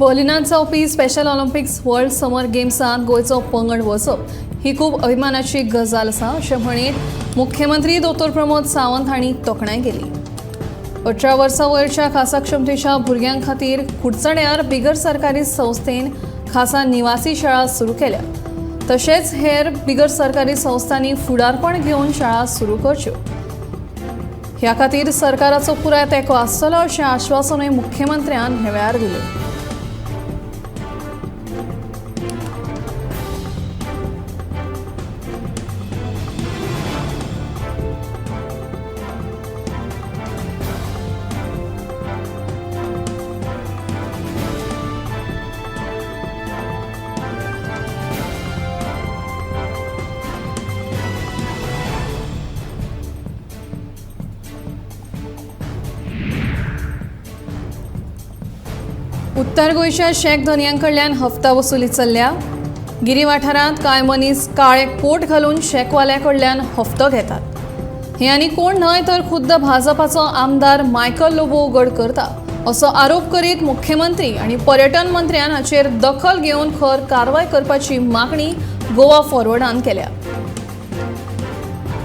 बर्लिनांत जावपी special Olympics world summer गेम्सांत गोंयचो पंगड वचप ही खूब अभिमानाची गजाल आसा अशें म्हणीत मुख्यमंत्री दोतोर प्रमोद सावंत हांणी तोखणाय केली. 18 वर्सां वयरच्या खासा क्षमतेच्या भुरग्यां खातीर कुडचड्यार बिगर सरकारी संस्थेन खासा निवासी शाळा सुरू केल्या. तशेंच हेर बिगर सरकारी संस्थांनी फुडारपण घेवन शाळा सुरू करच्यो ह्या खातीर सरकाराचो पुराय तेंको आसतलो अशें आश्वासनूय मुख्यमंत्र्यान ह्या वेळार दिलें. उत्तर गोंयच्या शेक धनयां कडल्यान हप्ता वसुली चल्ल्या. गिरी वाठारांत कांय मनीस काळे कोट घालून शेकवाल्या कडल्यान हप्तो घेतात. हे आनी कोण न्हय तर खुद्द भाजपाचो आमदार मायकल लोबो उगड करता असो आरोप करीत मुख्यमंत्री आनी पर्यटन मंत्र्यान हाचेर दखल घेवन खर कारवाय करपाची मागणी गोवा फॉरवर्डान केल्या.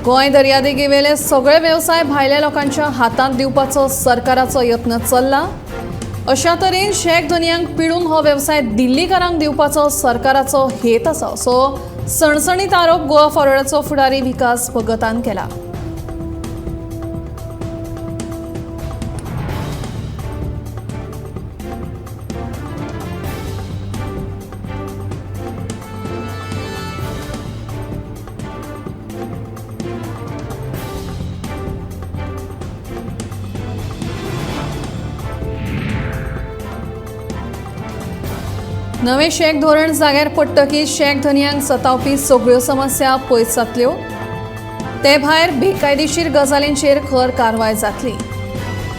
गोंय दर्यादेगेवेले सगळे वेवसाय भायल्या लोकांच्या हातांत दिवपाचो सरकाराचो यत्न चल्ला. अशा तरेन शेक धनयांक पिडून हो वेवसाय दिल्लीकारांक दिवपाचो सरकाराचो हेत आसा असो सणसणीत आरोप गोवा फॉरवर्डाचो फुडारी विकास भगतान केला. नवें शेक धोरण जाग्यार पडटकीच शेक धनयांक सतावपी सगळ्यो समस्या पयस जातल्यो. ते भायर बेकायदेशीर गजालींचेर खर कारवाय जातली.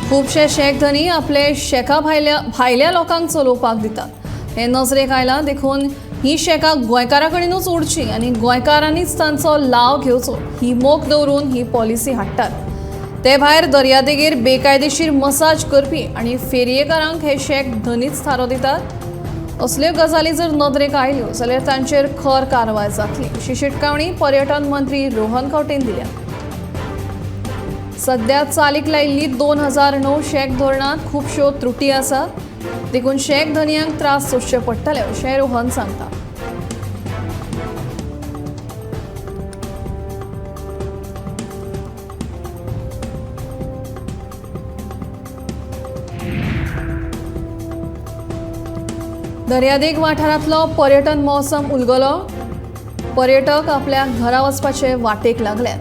खुबशे शेक धनी आपले शेका भायल्या लोकांक चलोवपाक दितात हें नजरेक आयलां. देखून ही शेकां गोंयकारां कडेनूच उरची आनी गोंयकारांनीच तांचो लाव घेवचो ही मोख दवरून ही पॉलिसी हाडटात. ते भायर दर्यादेगेर बेकायदेशीर मसाज करपी आनी फेरयेकारांक हे शेक धनीच थारो दितात. असल्यो गजाली जर नदरेक आयल्यो जाल्यार तांचेर खर कारवाय जातली अशी शिटकावणी पर्यटन मंत्री रोहन खंवटेन दिल्या. सध्या चालीक लायिल्ली 2009 शेक धोरणांत खुबश्यो त्रुटी आसात देखून शेक धनयांक त्रास सोंसचे पडटले अशें रोहन सांगता. दर्यादेग वाठारांतलो पर्यटन मौसम उलगलो. पर्यटक आपल्या घरा वचपाचे वाटेक लागल्यात.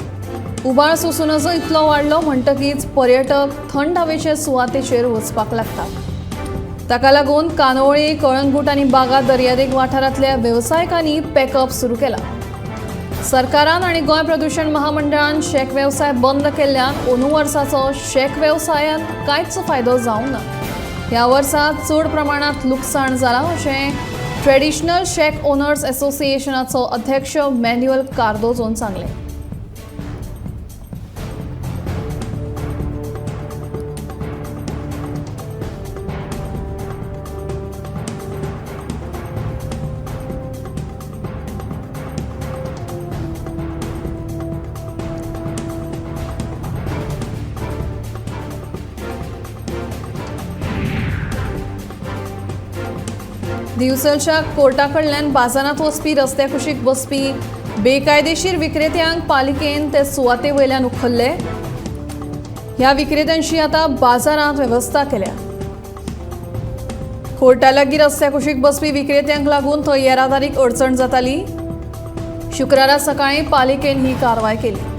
उबाळ सोसूं नजो इतलो वाडलो म्हणटकीच पर्यटक थंड हवेचे सुवातेचेर वचपाक लागतात. ताका लागून कानोळी, कळंगूट आनी बागा दर्यादेग वाठारांतल्या वेवसायिकांनी पॅकअप सुरू केला. सरकारान आनी गोंय प्रदूशण महामंडळान शेक वेवसाय बंद केल्ल्यान अंदू वर्साचो शेक वेवसायांत कांयच फायदो जावंक ना. ह्या वर्सा चड प्रमाणांत लुकसाण जालां अशें ट्रेडिशनल शेक ओनर्स असोसिएशनाचो अध्यक्ष मॅन्युअल कार्दोजोन सांगलें. दिवचलच्या कोर्टा कडल्यान बाजारांत वचपी रस्त्या कुशीक बसपी बेकायदेशीर विक्रेत्यांक पालिकेन ते सुवाते वयल्यान उखल्ले. ह्या विक्रेत्यांची आतां बाजारांत वेवस्था केल्या. कोर्टा लागीं रस्त्या कुशीक बसपी विक्रेत्यांक लागून थंय येरादारीक अडचण जाताली. शुक्रारा सकाळीं पालिकेन ही कारवाय केली.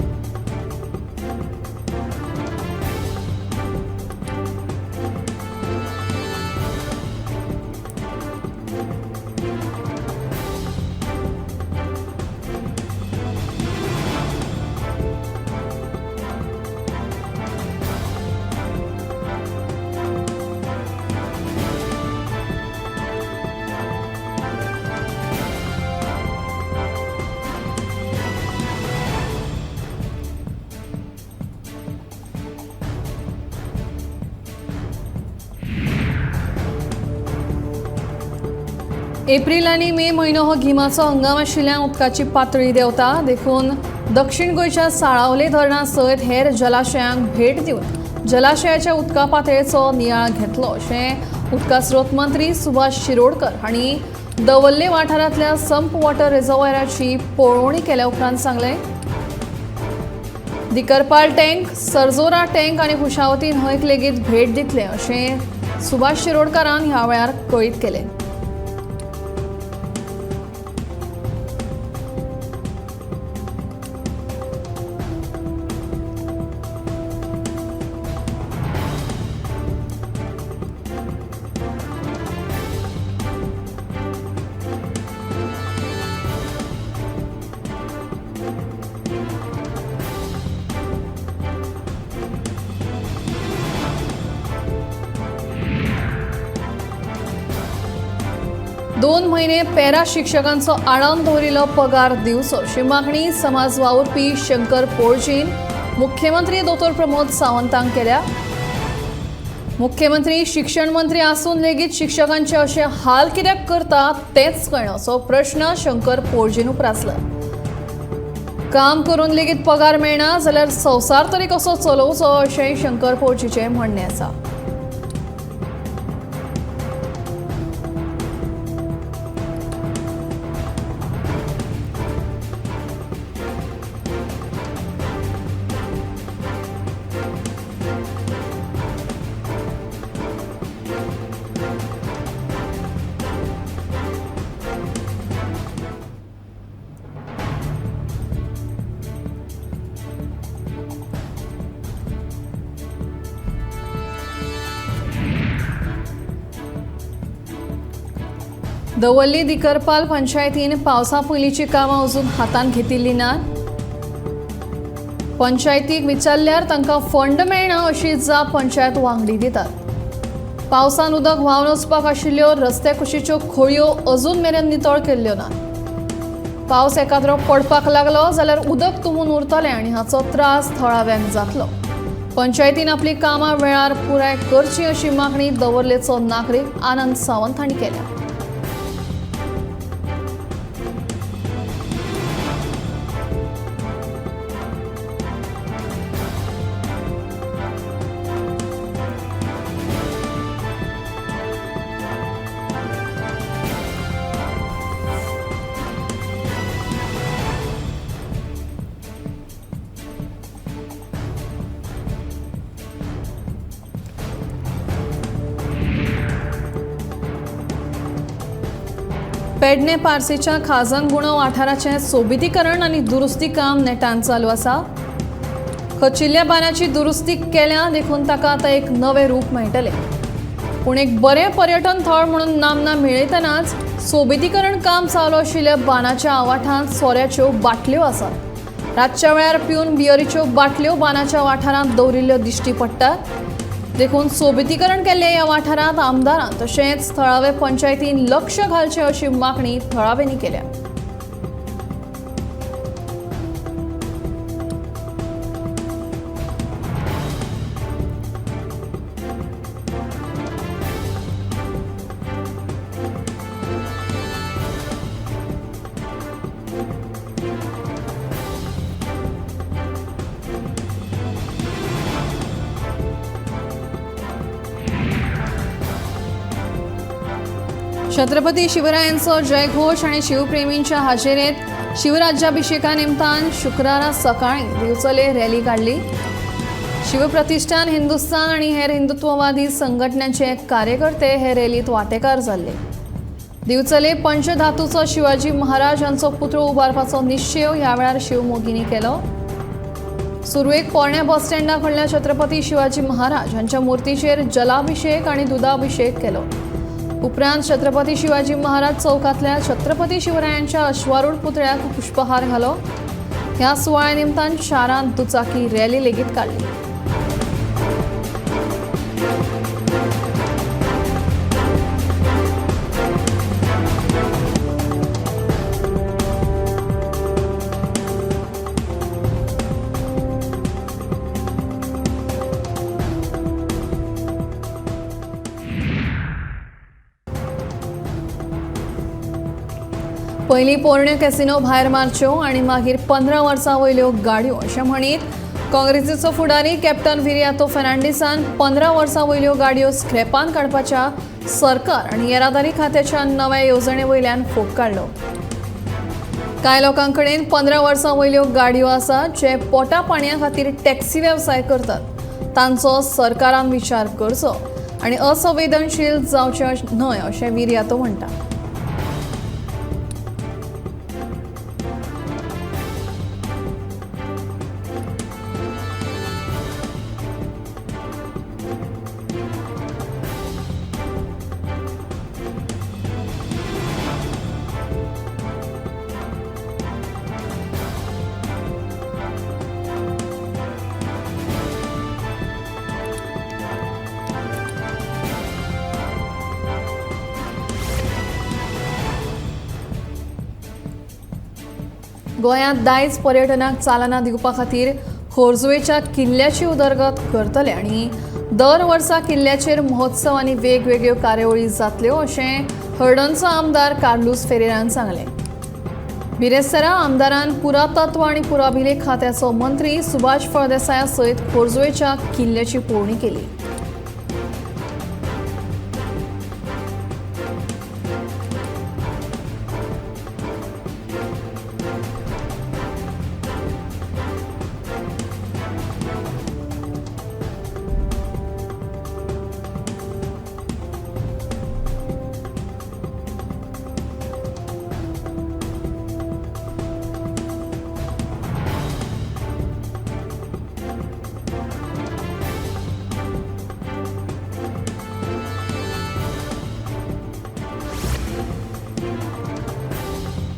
एप्रील आनी मे म्हयनो हो गिमाचो हंगाम आशिल्ल्यान उदकाची पातळी देंवता, देखून दक्षिण गोंयच्या साळावले धरणा सयत हेर जलाशयांक भेट दिवन जलाशयाच्या उदका पातळेचो नियाळ घेतलो अशें उदका स्रोत मंत्री सुभाष शिरोडकर हांणी दवल्ले वाठारांतल्या संप वॉटर रिझर्वायराची पळोवणी केल्या उपरांत सांगलें. दिकरपाल टँक, सरजोरा टँक आनी कुशावती न्हंयक लेगीत भेट दितले अशें सुभाष शिरोडकारान ह्या वेळार कळीत केलें. दोन महिने पॅरा शिक्षकांचो आडावन दवरिल्लो पगार दिवचो अशी मागणी समाज वावुरपी शंकर पोळजीन मुख्यमंत्री दोतोर प्रमोद सावंतांक केल्या. मुख्यमंत्री शिक्षण मंत्री आसून लेगीत शिक्षकांचे अशे हाल कित्याक करता तेच कळना असो प्रश्न शंकर पोळजीन उप्रासला. काम करून लेगीत पगार मेळना जाल्यार संवसार तरी कसो चलोवचो अशें शंकर पोळजीचें म्हणणें आसा. दवर्ली दिकरपाल पंचायतीन पावसा पयलींची कामां अजून हातांत घेतिल्लीं नात. पंचायतीक विचारल्यार तांकां फंड मेळना अशी जाप पंचायत वांगडी दितात. पावसान उदक व्हांवन वचपाक आशिल्ल्यो रस्त्या कुशीच्यो खोळयो अजून मेरेन नितळ केल्ल्यो नात. पावस एकाद्रो पडपाक लागलो जाल्यार उदक तुंबून उरतलें आनी हाचो त्रास थळाव्यांक जातलो. पंचायतीन आपली कामां वेळार पुराय करची अशी मागणी दवर्लेचो नागरीक आनंद सावंत हांणी केल्या. पेडणे पार्सेच्या खाजन गुणो वाठाराचें सोबितीकरण आनी दुरुस्ती काम नेटान चालू आसा. खचिल्ल्या बांदाची दुरुस्ती केल्या देखून ताका आतां एक नवें रूप मेळटलें. पूण एक बरें पर्यटन थळ म्हणून नामना मेळयतनाच सोबितीकरण काम चालू आशिल्ल्या बांदाच्या आवाठांत सोऱ्याच्यो बाटल्यो आसात. रातच्या वेळार पिवन बियरीच्यो बाटल्यो बांदाच्या वाठारांत दवरिल्ल्यो दिश्टी पडटात. देखून सोबितीकरण केल्ल्या ह्या वाठारांत आमदारान तशेंच थळावे पंचायतीन लक्ष घालचें अशी मागणी थळाव्यांनी केल्या. छत्रपती शिवरायांचो जयघोष आणि शिवप्रेमींच्या हाजेरेत शिवराज्याभिषेका निमतान शुक्रारा सकाळी दिवचले रॅली काडली. शिवप्रतिष्ठान हिंदुस्तान आणि हेर हिंदुत्ववादी संघटनांचे कार्यकर्ते हे रॅलीत वांटेकार जाल्ले. दिवचले पंचधातूचो शिवाजी महाराज हांचो पुतळो उबारपाचो निश्चेव ह्या वेळार शिवमोगींनी केलो. सुरवेक पोरण्या बस स्टँडा कडल्या छत्रपती शिवाजी महाराज हांच्या मूर्तीचेर जलाभिषेक आनी दुदाभिषेक केलो. उपरांत छत्रपती शिवाजी महाराज चौकातल्या छत्रपती शिवरायांच्या अश्वारूढ पुतळ्याक पुष्पहार घालो. ह्या सुवाळ्या निमतान शारांत दुचाकी रॅली लेगीत काडली. पयलीं पोरण्यो कॅसिनो भायर मारच्यो आनी मागीर 15 वर्सां वयल्यो गाडयो अशें म्हणीत काँग्रेसीचो फुडारी कॅप्टन विरियातो फर्नांडीसान 15 वर्सां वयल्यो गाडयो स्क्रॅपान काडपाच्या सरकार आनी येरादारी खात्याच्या नव्या येवजणे वयल्यान फोग काडलो. कांय लोकां कडेन 15 वर्सां वयल्यो गाडयो आसात जे पोटा पाणया खातीर टॅक्सी वेवसाय करतात, तांचो सरकारान विचार करचो आनी असंवेदनशील जावचें न्हय अशें विरियातो म्हणटा. गोंयांत दायज पर्यटनाक चालना दिवपा खातीर खोर्जुवेच्या किल्ल्याची उदरगत करतले आनी दर वर्सा किल्ल्याचेर महोत्सव आनी वेगवेगळ्यो कार्यावळी जातल्यो अशें हळदणचो आमदार कार्लूस फेरेरान सांगलें. बिरेस्तारा आमदारान पुरातत्व आनी पुराभिलेख खात्याचो मंत्री सुभाष फळदेसाया सयत खोर्जुवेच्या किल्ल्याची पळोवणी केली.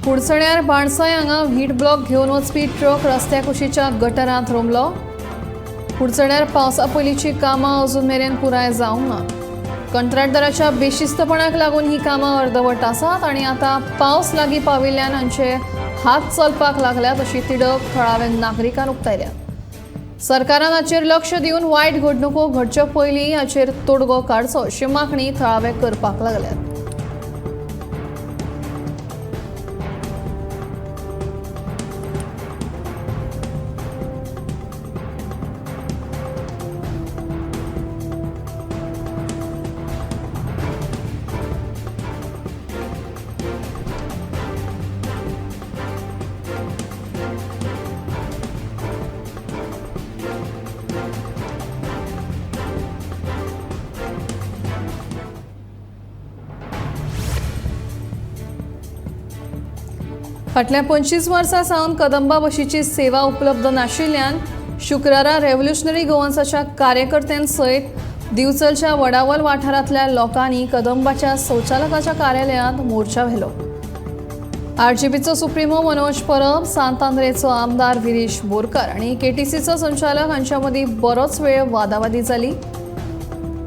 कुडचण्यार बाणसाय हांगा हीट ब्लॉक घेवन वचपी ट्रक रस्त्या कुशीच्या गटरांत रोमलो. कुडचण्यार पावसा पयलींची कामां अजून मेरेन पुराय जावंक ना. कंत्राटदाराच्या बेशिस्तपणाक लागून ही कामां अर्दवट आसात आनी आतां पावस लागीं पाविल्ल्यान हांचे हात चलपाक लागल्यात अशी तिडक थळाव्या नागरिकान उक्तायल्या. सरकारान हाचेर लक्ष दिवन वायट घडणुको घडचे पयलीं हाचेर तोडगो काडचो अशी मागणी थळावे करपाक लागल्यात. फाटल्या 25 वर्सां सावन कदंबा बशीची सेवा उपलब्ध नाशिल्ल्यान शुक्रारा रेव्होल्युशनरी गोवन्साच्या कार्यकर्त्यां सयत दिवचलच्या वडावल वाठारांतल्या लोकांनी कदंबाच्या संचालकाच्या कार्यालयांत मोर्चा व्हेलो. आरजीपीचो सुप्रिमो मनोज परब, सांत आंद्रेचो आमदार विरीश बोरकर आनी केटीसीचो संचालक हांच्या मदीं बरोच वेळ वादावादी जाली.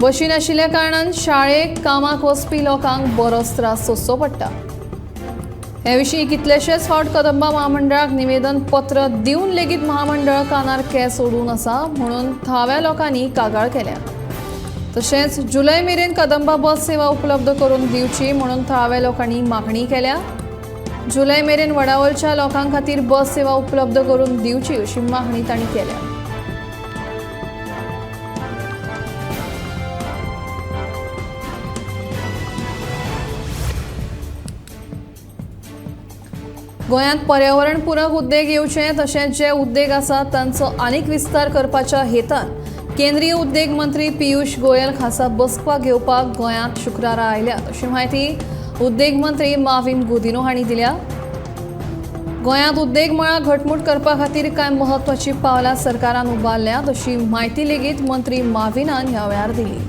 बशी नाशिल्ल्या कारणान शाळेक कामाक वचपी लोकांक बरोच त्रास सोंसचो पडटा. हे विशीं कितलेशेच फावट कदंबा महामंडळाक निवेदन पत्र दिवन लेगीत महामंडळ कानार केंस ओडून आसा म्हणून थळाव्या लोकांनी कागाळ केल्या. तशेंच जुलय मेरेन कदंबा बस सेवा उपलब्ध करून दिवची म्हणून थळाव्या लोकांनी मागणी केल्या. जुलय मेरेन वडावलच्या लोकां खातीर बस सेवा उपलब्ध करून दिवची अशी मागणी तांणी केल्या. गोंयांत पर्यावरणपूरक उद्देग येवचे तशेंच जे उद्देग आसात तांचो आनीक विस्तार करपाच्या हेतान केंद्रीय उद्देग मंत्री पियुष गोयल खासा बसका घेवपाक गोंयांत शुक्रारा आयल्यात अशी म्हायती उद्देग मंत्री माविन गुदिन्हो हांणी दिल्या. गोंयांत उद्देग मळां घटमूट करपा खातीर कांय म्हत्वाचीं पावलां सरकारान उबारल्यांत अशी म्हायती लेगीत मंत्री माविनान ह्या वेळार दिली.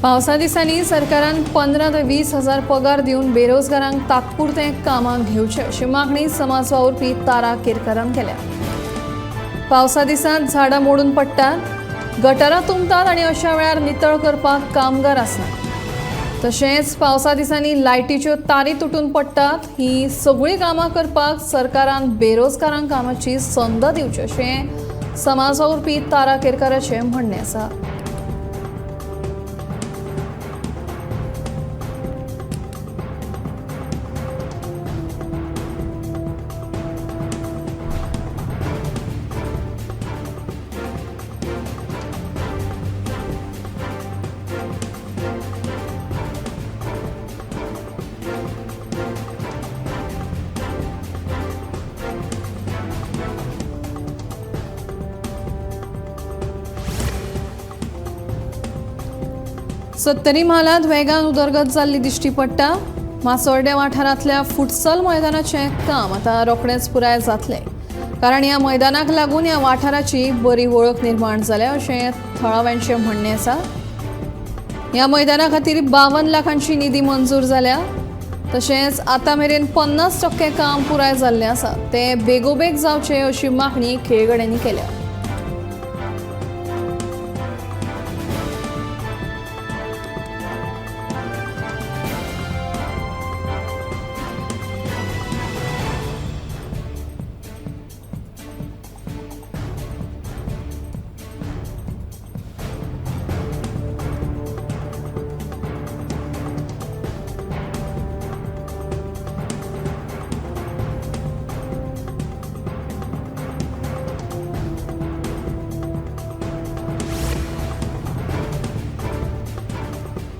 पावसा दिसांनी सरकारान 15 ते 20 हजार पगार दिवन बेरोजगारांक तात्पुरतें कामाक घेवचें अशी मागणी समाज वावुरपी तारा केरकारान केल्या। पावसा दिसांत झाडां मोडून पडटात, गटारां तुंबतात आनी अशा वेळार नितळ करपाक कामगार आसनात। तशेंच पावसा दिसांनी लायटीच्यो तारी तुटून पडटात। ही सगळीं कामां करपाक सरकारान बेरोजगारांक कामाची संद दिवची अशें समाज वावुरपी तारा केरकाराचें म्हणणें आसा। सत्तरी म्हालांत वेगान उदरगत जाल्ली दिश्टी पडटा। मासोर्डे वाठारांतल्या फुटसल मैदानाचें काम आतां रोखडेंच पुराय जातलें, कारण ह्या मैदानाक लागून ह्या वाठाराची बरी वळख निर्माण जाल्या अशें थळाव्यांचें म्हणणें आसा। ह्या मैदाना खातीर 52 लाखांची निधी मंजूर जाल्या। तशेंच आतां मेरेन 50% काम पुराय जाल्लें आसा, तें बेगोबेग जावचें अशी मागणी खेळगड्यांनी केल्या।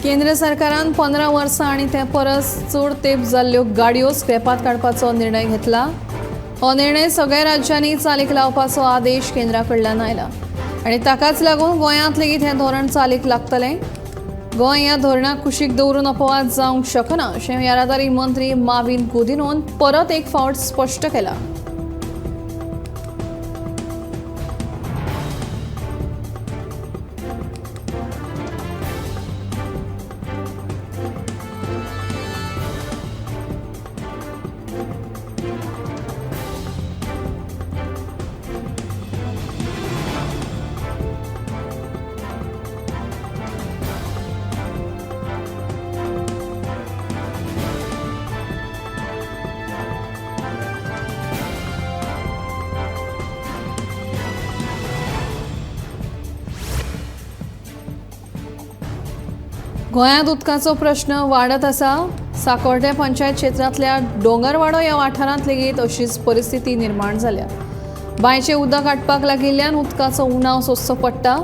केंद्र सरकारान 15 वर्सां आनी ते परस चड तेंप जाल्ल्यो गाडयो स्क्रॅपांत काडपाचो निर्णय घेतला। हो निर्णय सगळ्या राज्यांनी चालीक लावपाचो आदेश केंद्रा कडल्यान आयला आनी ताकाच लागून गोंयांत लेगीत हें धोरण चालीक लागतलें। गोंय ह्या धोरणाक कुशीक दवरून अपवाद जावंक शकना अशें येरादारी मंत्री माविन गुदिन्होन परत एक फावट स्पश्ट केलां। गोंयांत उदकाचो प्रश्न वाडत आसा। साकोर्डे पंचायत क्षेत्रांतल्या डोंगरवाडो ह्या वाठारांत लेगीत अशीच परिस्थिती निर्माण जाल्या। बांयचें उदक आटपाक लागिल्ल्यान उदकाचो उणाव सोंसचो पडटा,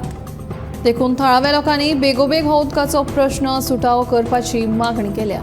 देखून थळाव्या लोकांनी बेगोबेग हो उदकाचो प्रश्न सुटावो करपाची मागणी केल्या।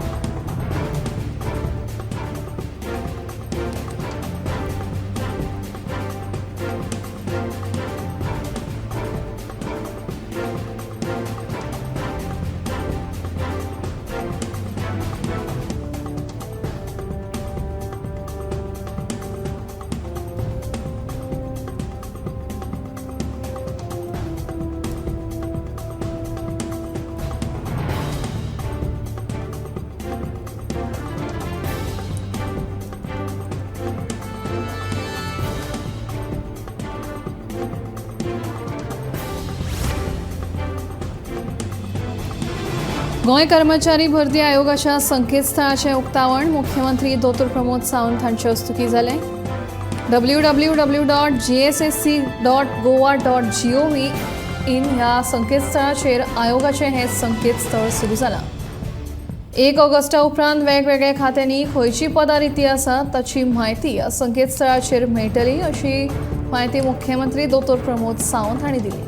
गोंय कर्मचारी भरती आयोगाच्या संकेतस्थळाचें उक्तावण मुख्यमंत्री दोतोर प्रमोद सावंत हांचे हस्तुकीं जालें। www.gssc.goa.gov.in ह्या संकेतस्थळाचेर आयोगाचें हें संकेतस्थळ सुरू जालां। 1 ऑगस्टा उपरांत वेगवेगळ्या खात्यांनी खंयची पदां रिती आसात ताची म्हायती ह्या संकेतस्थळाचेर मेळटली अशी म्हायती मुख्यमंत्री दोतोर प्रमोद सावंत हांणी दिली।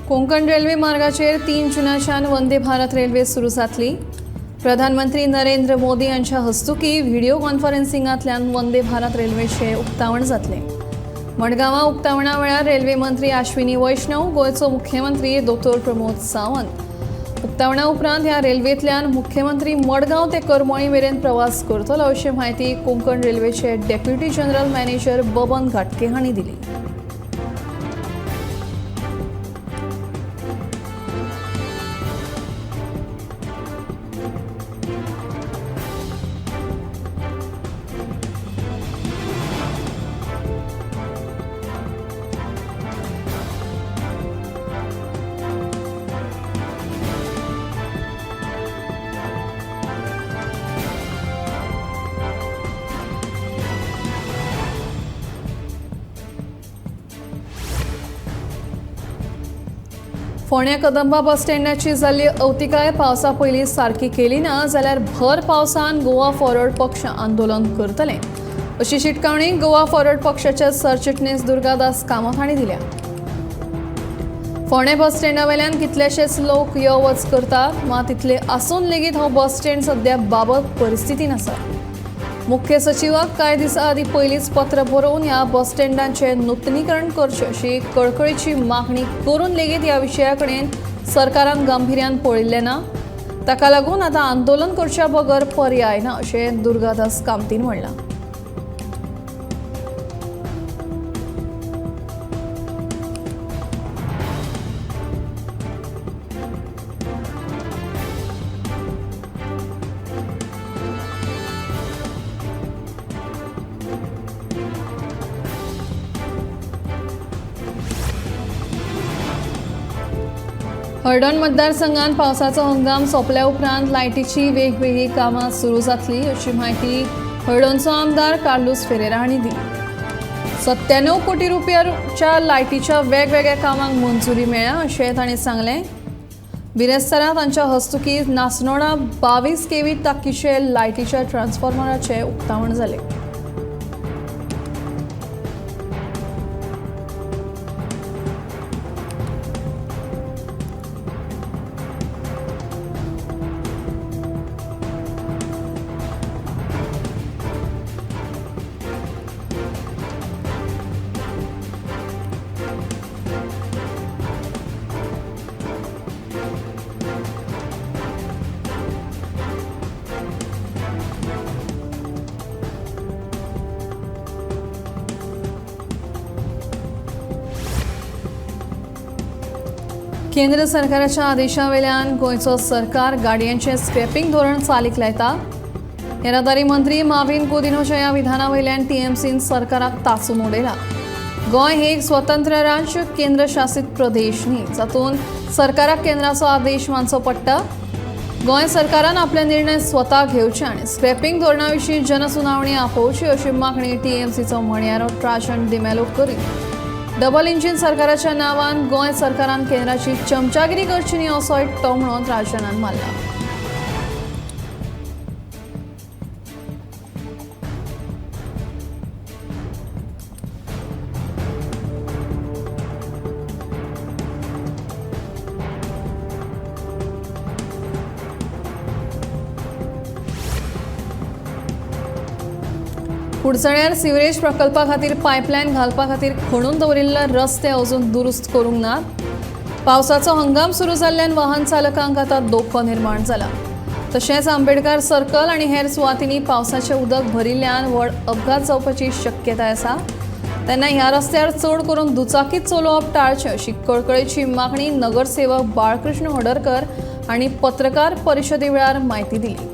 कोंकण रेल्वे मार्गाचेर 3 जुनाच्यान वंदे भारत रेल्वे सुरू जातली. प्रधानमंत्री नरेंद्र मोदी हांच्या हस्तुकी व्हिडिओ कॉन्फरन्सिंगांतल्यान वंदे भारत रेल्वेचें उक्तावण जातलें. मडगांवां उक्तावणा वेळार रेल्वे मंत्री आश्विनी वैष्णव, गोंयचो मुख्यमंत्री दोतोर प्रमोद सावंत. उक्तावणा उपरांत ह्या रेल्वेंतल्यान मुख्यमंत्री मडगांव ते करमळी मेरेन प्रवास करतलो अशी म्हायती कोंकण रेल्वेचे deputy general manager Baban Ghatke हांणी दिली. फोंड्या कदंबा बस स्टँडाची जाल्ली अवतिकाय पावसा पयलीं सारकी केली ना जाल्यार भर पावसान गोवा फॉरवर्ड पक्ष आंदोलन करतले अशी शिटकावणी गोवा फॉरवर्ड पक्षाचे सरचिटणीस दुर्गादास कामत हांणी दिल्या. फोंडें बस स्टँडा वयल्यान कितलेशेच लोक यो वच करतात, मात इतले आसून लेगीत हो बस स्टँड सद्या बाबत परिस्थितीन आसा. मुख्य सचिवाक कांय दिसां आदीं पयलींच पत्र बरोवन ह्या बस स्टँडांचें नुतनीकरण करचें अशी कळकळीची मागणी करून लेगीत ह्या विशया कडेन सरकारान गांभिर्यान पळयल्लें ना. ताका लागून आतां आंदोलन करच्या बगर पर्याय ना अशें दुर्गादास कामतीन म्हणलां. हळदण मतदारसंघात पावसाचो हंगाम सोंपल्या उपरांत लायटीची वेगवेगळी कामां सुरू जातली अशी म्हायती हळदणचो आमदार कार्लूस फेरेरा हांणी दिली. 97 कोटी रुपयाच्या लायटीच्या वेगवेगळ्या कामांक मंजुरी मेळ्ळ्या अशें तांणी सांगलें. बिरेस्तारा तांच्या हस्तुकी नासनोडा 22 केवी ताकीचे लायटीच्या ट्रान्सफॉर्मराचें उक्तावण जालें. केंद्र सरकाराच्या आदेशावेल्यान गोंयचो सरकार गाडयांचें स्क्रॅपिंग धोरण चालीक लायता. येरादारी मंत्री माविन गुदिन्होच्या ह्या विधाना वयल्यान टीएमसीन सरकाराक तासून उडयला. गोंय हे एक स्वतंत्र राज्य, केंद्रशासित प्रदेश न्ही, जातूंत सरकाराक केंद्राचो आदेश मानचो पडटा. गोंय सरकारान आपले निर्णय स्वता घेवचे आनी स्क्रॅपिंग धोरणा विशीं जनसुनावणी आपोवची अशी मागणी टीएमसीचो म्हणयारो ट्राजन डिमेलो करीत. डबल इंजिन सरकाराच्या नावान गोंय सरकारान केंद्राची चमचागिरी करची न्ही असोय टोमणो राजनान मारला. कुडचण्यार सिवरेज प्रकल्पा खातीर पायपलायन घालपा खातीर खणून दवरिल्ले रस्ते अजून दुरुस्त करूंक नात. पावसाचो हंगाम सुरू जाल्ल्यान वाहन चालकांक आतां धोको निर्माण जाला. तशेंच आंबेडकर सर्कल आनी हेर सुवातींनी पावसाचें उदक भरिल्ल्यान व्हड अपघात जावपाची शक्यताय आसा. तेन्ना ह्या रस्त्यार चड करून दुचाकी चलोवप टाळचें अशी कळकळीची मागणी नगरसेवक बाळकृष्ण हडरकर हांणी पत्रकार परिशदे वेळार म्हायती दिली.